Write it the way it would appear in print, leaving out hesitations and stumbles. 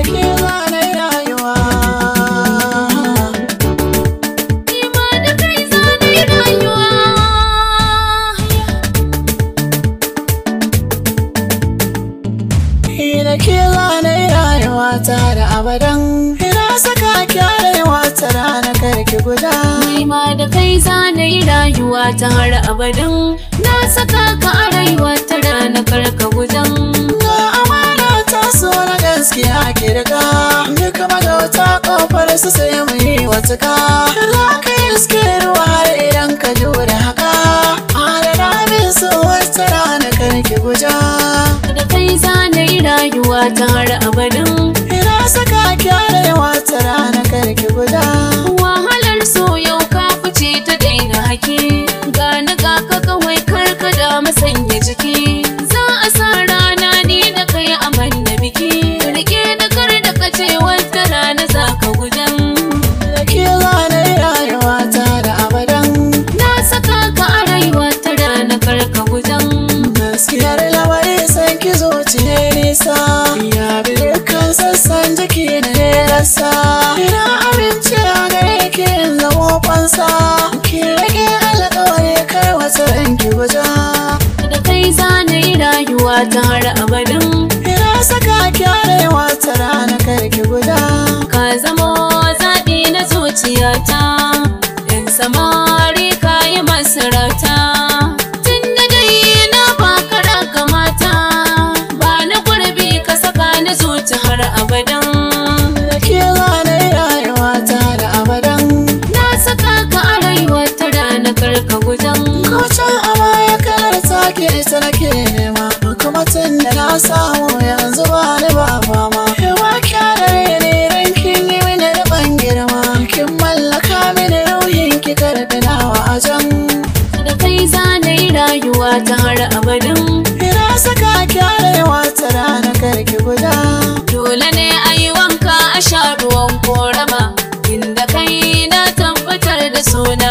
Ke zane rayuwa. Ni ma da kai zane rayuwa. Da ke zane rayuwa ta da abadan. Ina saka kyarewa ta rana karki guda. Ni ma da kai zane rayuwa ta har abadan. Na saka ka a rayuwa ta rana karka gudan. Ga amana ta so na gaskiya ki riga. Duka magauta kofar su sai mu yi watuka. Za ka iske ruwa har idan ka jure haka. Adana min so wata rana karki guja. Da kai zane rayuwa ta har abadan. Ina saka kyarewa ta rana karki guda. Wahalar so yau ka fice ta daina haki. Gani ga ka kawai karka da masanya jiki. Za a sa rana ni da kai a manna biki. Rike da kar da kace wata rana za ka gudan. Da ke zane rayuwa ta da abadan. Na saka ka a rayuwa ta rana karka gudan. Gaskiyar lamari san ki zuciya nisa. Ya bi dukkan sassan jiki na rasa. Ina amince a gare ki in zamo fansa. Ki rage alƙawari kar wata ranki guja. Da kai zane rayuwa ta har abadan. Ina saka kyarewa ta rana karki guda. Ka zamo zaɓi na zuciyata, ‘yan samari ka yi masarauta. Tun da dai na baka ragamata, ba na gurbi ka saka ni zuci har abadan. Da ke zane rayuwa ta da abadan. Na saka ka a rayuwa ta rana karka gudan. Kocin a baya kalar take ita nake nema. Kuma tun da na samu yanzu ba ni ba fama. Yawa kyarare ne ran kin yi mini riban girma. Kin mallaka mini ruhin ki karɓi nawa a can. Da kai zane rayuwa ta har abadan. Ina saka kyarewa ta rana karki guda. Dole ne a yi wanka a sha ruwan korama, inda kai na tabbatar da suna